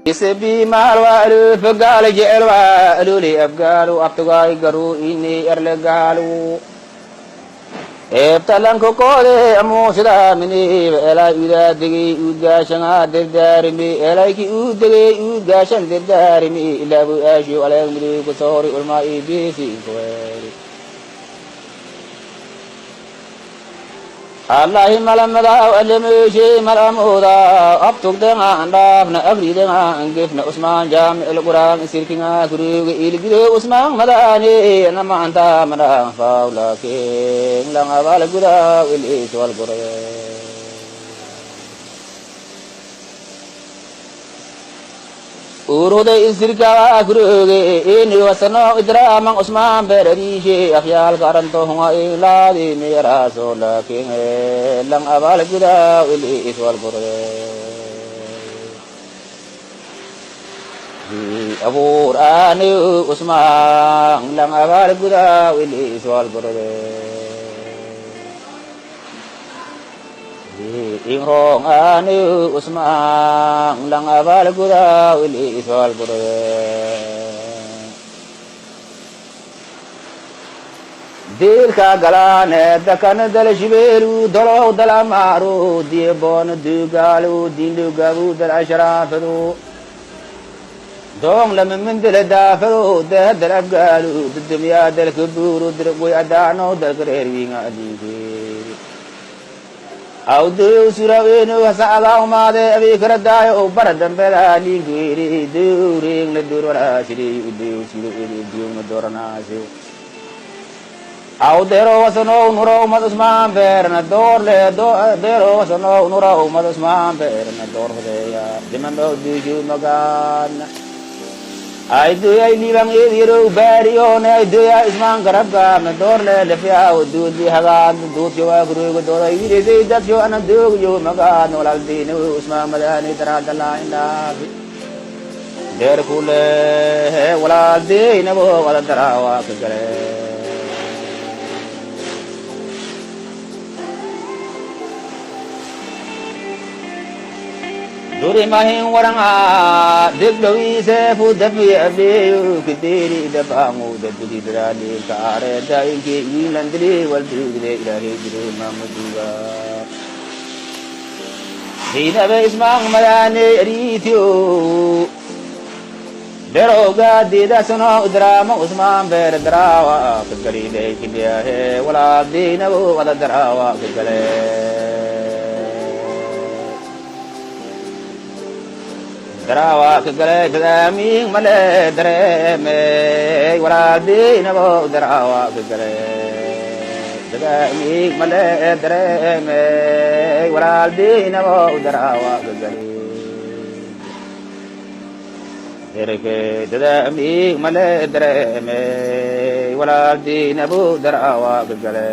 Isabi maalwaalu fagaala jecelwaaluli afgaalu aftugaay garuu ini erlegaalu eebtalankokoode amuusidaaminiib elay udaadegey uudgaashangaa derdaarimi elayki uudegey uudgaashan derdaarimi ilaabu aashiyo aleegmidi kusoori ulmaa ibisi inkuweeri allahi malamadaw alameeshe malamuda abtugdenga andhaafna agridenga angefna usmaan jaamic lquraan isirkinga kuruga ilgido usmaan madaane namaanta madaan fawlakin langabal gudaw iliswal gurbe uruday isirkaa kuruge ini wasano idraaman usmaan berariishe akhyaalka aranto hunga ilaadi miyaraaso laakin lang abal gudaw iliswal gurbe abuur aani usmaan lang abal gudaw iliswal gurbe ingrong aani usmaan lang abal gudaw iliswal gurbe dilka galaane dakana dal shibeelu dolow dal amaaru dieboon dugaalu dindugabu dal ashraafadu doong lama mindila daafadu dehadal afgaalu dudumyaa dalka buuru dirqoy adaano dalka reerwiinga adiinkeeri awdew suraweenu hasacadaaumaade abiikaradaayo bara dambeda ninkeeri dewreegna dorwaraasiri udew siro eri diwna doranaasi awdero wasanow nura umad usmaan beerna doorle dero wasanow nura umad usmaan beerna door hodeeya dimano duju magaan aydoyay liibang eedirow baariyoone aydoya ismaan garabgaabna doorle lefyaa duudi hagaan duudyo waaguruga dooday wirisay dadyo ana doogyo magaan walaaldiina usmaan madaani daraadalaa indhaafi deer kule walaaldiinabo wada daraa ka gale durimahin waranga degdhowiiseefu dafi abeeyo kideri dabangu dabidi daraali kaare dainke wiilandili walduugde ilaahay jire mamuduga diinabe ismaang madaane ariitio derowga diidasano idraama usmaan beer daraawa kagalidey kibiyahe walaa diinabo wada daraawa kagale daraawa kagale dadaamiin male dareeme walaaldiinabo daraawa kagale dadaamiin male dareeme walaaldiinabo daraawa kagale dereke dadaamiin male dareeme walaaldiinabo daraawa kagale.